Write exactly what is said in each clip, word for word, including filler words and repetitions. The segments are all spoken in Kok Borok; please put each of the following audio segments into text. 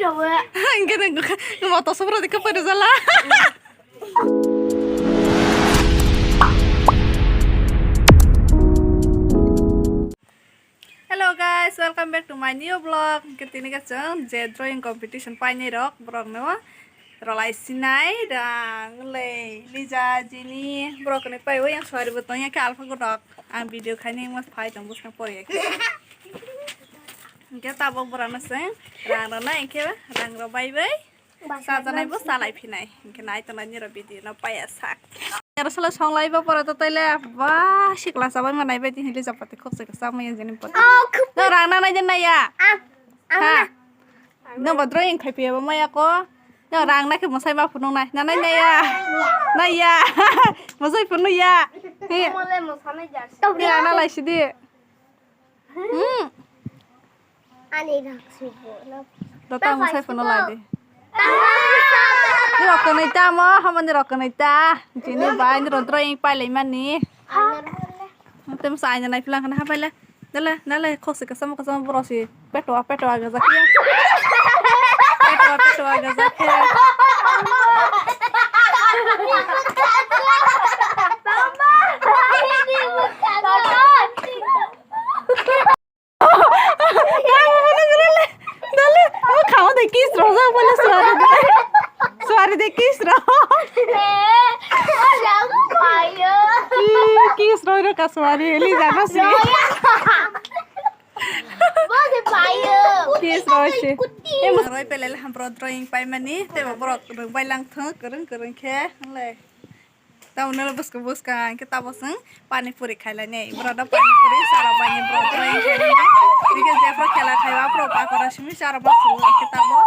Hwnkhe nwng moto sobradi kwphaino jala. Hello guys, welcome back to my new vlog. Hwnkhe tini khe chwng je drawing competition painai rok borok no rwlai sinai rang le Lija jini borok ni pai o yang suari bo tong ya khe alpha godok ang video khaini mo phai tong bwswk pori ya khe. Hwnkhe tabok borok no chwng rang rwnai hwnkhe rang rw bai bai. Chajanai bo chalai phinai. Hwnkhe nai tongnai nirok video no paiya sak. Aro salo songlai bo pore to taile ba sikla chabai manai bai tini Lija pati khokse ka chamai jeni pati. No rang na nai den nai ya. Ha. No bo drawing khai phi ba maya ko. No rang na khe mosai ma phunuk nai. Na nai nai ya. Nai ya. Mosai phunuk ya. He. Ni rang na lai sidi. Hmm. Ani rang subo no. Dota ang sai phone lai di. Ni rok kwnwi ta mo, hamani rok kwnwi ta. Jini bai ni rok drawing pai lai mani. Tem sa aina nai philang khana ha pai le. Dale, dale, khok si kasam kasam boro si. Peto, peto aga jakhe. Peto, peto aga jakhe. Dale, o khao de kiss rojak bole suari de. Suari de kiss ro. Kiss ro ro ka suari, Lija no si. Kiss ro si. Em roi pelel ham bro drawing pai mani, te bro rwng bai lang thung, kwrwng kwrwng khe, le. Tamo nalo bwskang bwskang hwnkhe tabo chwng pani puri khailani. Borok no pani puri chara bani borok drawing khailani. Hwnkhe jephru khela khaiba borok pakora simi chara bwskango hwnkhe tabo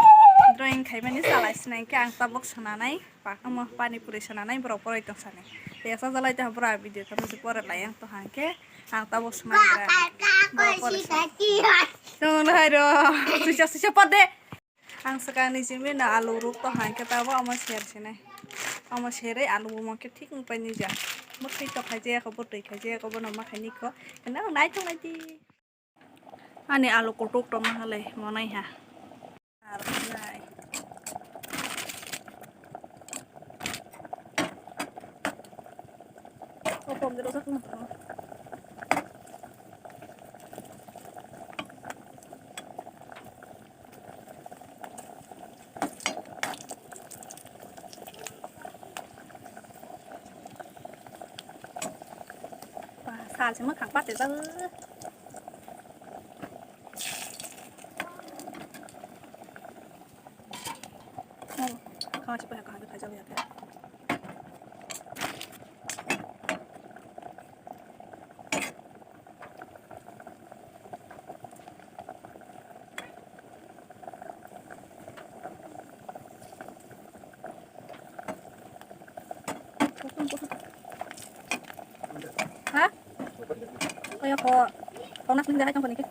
drawing khaimani chalai sinai hwnkhe ang tabuk swnanai. Pakamo pani puri swnanai borok poroi tong sani. Tesa jalai tong borok video tamo se pore lai ang tong hwnkhe ang tabuk swnanai borok poroi swnanai. Tong hai ro. Suisa suisa pode. Ang swkang ni simi no alu ruk to hwnkhe tabo omo ser sinai. Omo serwi alu bo mokhe thik wng pai nijak. Mwkhwi to khaijaya kho, bwtwi khaijaya kho, bono ma khaini kho. Hwnwi ang naithok nai di. Ani alu kutuk tongma halai monai ha. Ar nai. Ba, sal se mwkhang pate jagw. Oh, kha se pa kha kha jagw ya. Ha? Kaya ko, kau nak pindah aja kau ni ke?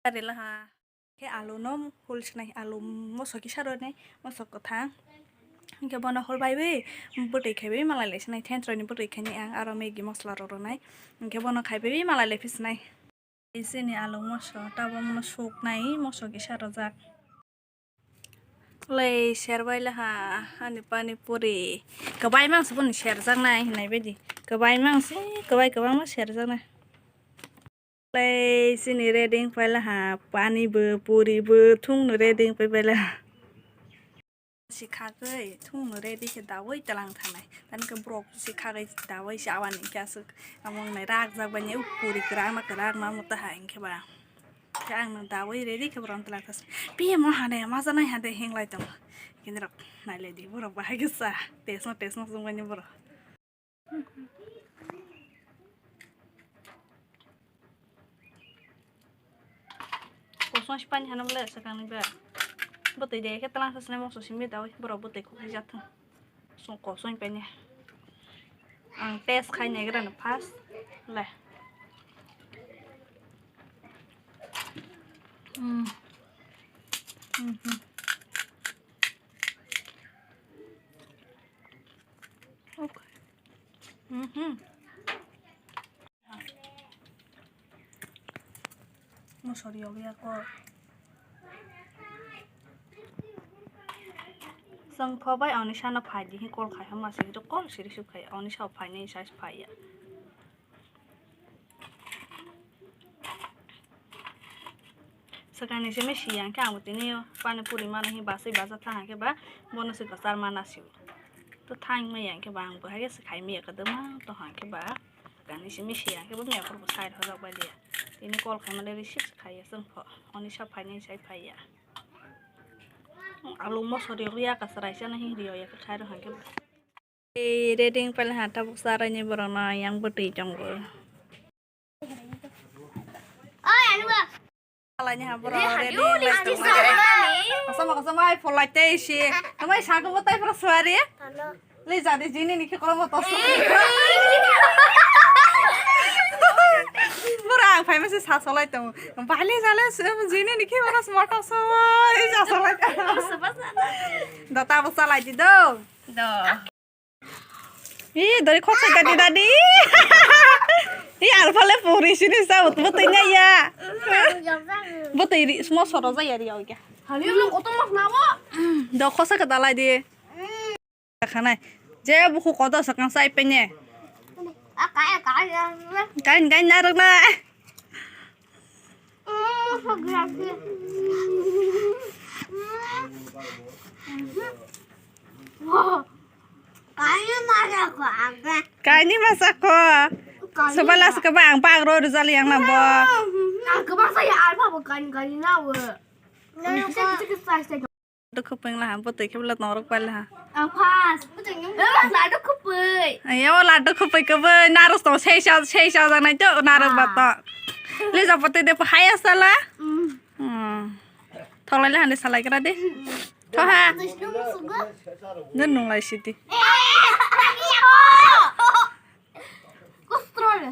Adalah ha. Khe alu no hul sinai, alu mosok kisa rwnai, mosok kwthang. Hwnkhe bono hul bai bai bwtwi khai bai malai lai sinai, thentroni bwtwi khainai ang aro Maggi mosla rok rwnai. Hwnkhe bono khai bai malai lai phi sinai. Chini alu mosok tabok no suknai mosok kisa rwjak. Lai serbai laha ani pani puri. Kwbai mangsi boni serjaknai hinai baidi. Kwbai mangsi, kwbai kwbangma serjaknai. Lai sini ready wng paila ha, pani bo, puri bo, thung no ready wng pai paila ha. Si khagwi thung no ready khe dawi tlang thanai. Tani khe borok si khagwi dawi si awan hinkhe aswk among nai rak jak bai ni puri kwrak ma kwrak ma muta ha hinkhe ba. Khe ang no dawi ready khe borok tlang thas. Pi mo ha de ma janai ha de heng lai tong. Kini rok nai lai di borok bahai khe sa. Tesno tesno sung bai ni borok. Kosong si pani hano bole swkang ni ba. Bwtwi de khe tlang sa sinai mokso simi dawi borok bwtwi khok rijak thung. Song kosong pani. Ang test khai nai gra no first le. Hmm. Hmm. Okay. Mhm. Musori yogwi ako. Chwng pho bai oni sano phai di hi call khai hama se call siri suk khai oni sao phai ni sai phai ya. Swkang ni simi si yang khe ang bo tini pani puri mano hi basui baja tha hang khe ba bono se kwchar mana si o. To thang ma yang khe ba ang bo hai khe se khai mi ya kwdwma to hang khe ba. Gani simi si yang khe bo mia phuru bo side hojak bai liya. Tini call khai male receive khai ya chwng pho. Oni sa phai nai sai phai ya. Alu mosori ya ka sarai sa na hi rio ya ka khai ro hang khe bo. Ei reading pale ha tabuk sarai ni borok no yang bo twi tongo. Oi, anu ba. Alai ni ha borok reading lai tongo. Kosoma kosoma ai pholai tei si. Amai sago bo tai pura suari. Lei jadi jini ni khe kolom to. Bura ang phai mase sa solai tong. Bale jale jini ni khe bura smart so. Ei sa solai. Do ta bo salai di do. Do. Ih, dori khok sai dadi dadi. Ih, alpha le puri sini sa butui nya ya. Butui ri smo soro jaya ri oya. Hali lu koto mas nawa. Do khosa ka dalai di. Khanai. Je buku kodo sakang sai penye. Akai akai. Kain kain naruk na. Kaini masa ko. Soba las ke bang bang ro rizal yang na bo. Ang kebang saya alpha bo kain kain na we. Dukhu peng laha, bwtwi khe bwla norok pai laha. Ang phas, bwtwi nung phas, laddu khupui. Ayo, laddu khupui khe bwla naros to, sei sa, sei sa janai to, naros ba to. Lija pati de phaya sala. Hmm. Tholai laha ni salai kra de. Thoha. Nung lai sidi.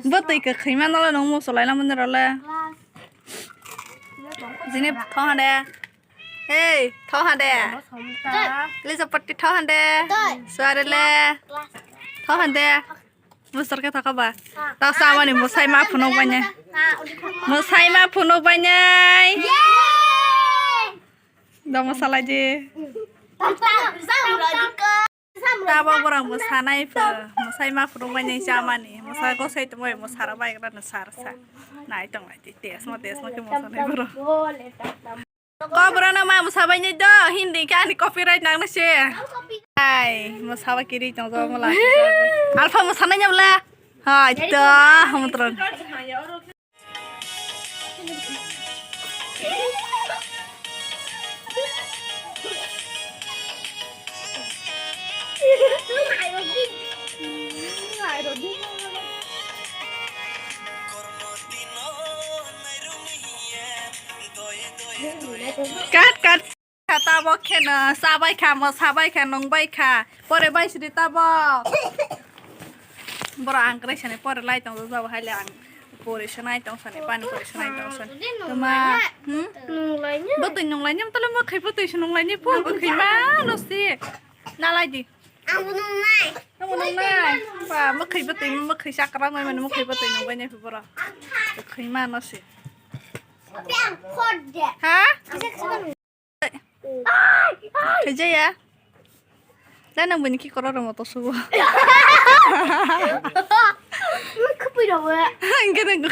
Bwtwi kwkhwi mano le nung musulai lamani role. Jini thoha de. Hey, thoha de. Lisa patti thoha de. Suare le. Thoha de. Musor ke thoka ba. Ta samani musai ma phunuk banya. Musai ma phunuk banya. Da masalai je. Tabok borok mwsanai pho, mwsai ma phunuk bai nai chamani, mwsa gosai tongbai mwsara bai gra no sar sa. Nai tong lai ti tesma tesma khe mwsanai borok. Ko borok no ma mwsa bai nai do, Hindi khe ani copyright nang nai se. Ai, mwsa ba kiri tong jo mala. Alpha mwsanai nya bla. Hai to, hamtron. Kat, kat. Kha tabok kheno chabai kha, mwsabai kha, nungbai kha. Pore bai sidi tabok. Borok ang kwrwi sani pore lai tong jabo haile ang pore sanai tong sani, pani pore sanai tong sani. Tuma, hmm? Bwtwi nunglaini, tole mwkhwi bwtwi se nunglaini, pore bwkhwi ma no si. Nalai di. Ang bo nungnai. Ang bo nungnai. Ba, mwkhwi bwtwi, mwkhwi chakra mai mani mwkhwi bwtwi nungbai nai borok. Bwkhwi ma no si. Ha? Khaijaya. Da nang bini ki kororo moto subo. Khupui rogo. Hingke nang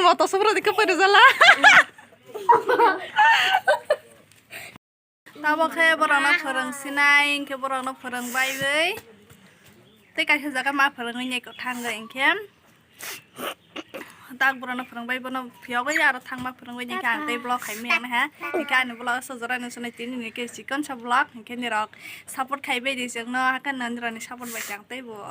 moto subo rodi khupui rojala. Tabok khe borokno phwrwng sinai, hingke borokno phwrwng baiwi. Tei kaisa jaga ma phwrwngwi nai kwthang hingke. Tak borokno phwrwngbai bono phiyogwi aro thangma phwrwngwi hingke ang tei vlog khaimani ha. Hingke ani vlog so jora ni sunai tini ni ke chikon sa vlog hingke nirok support khaibai di chwngno, hakan nani rani support bai khe ang tei bo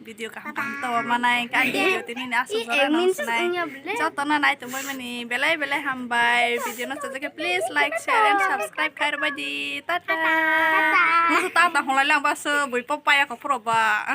video kaham kaham to manai hingke ani video tini ni aswk jora no sunai. Jotono nai tongbai mani belai belai hambai. Video no chajak khe please like, share and subscribe khairwbai di. Tata. Tata. Masa tata honglai lang baso bui pop paya ko puro ba.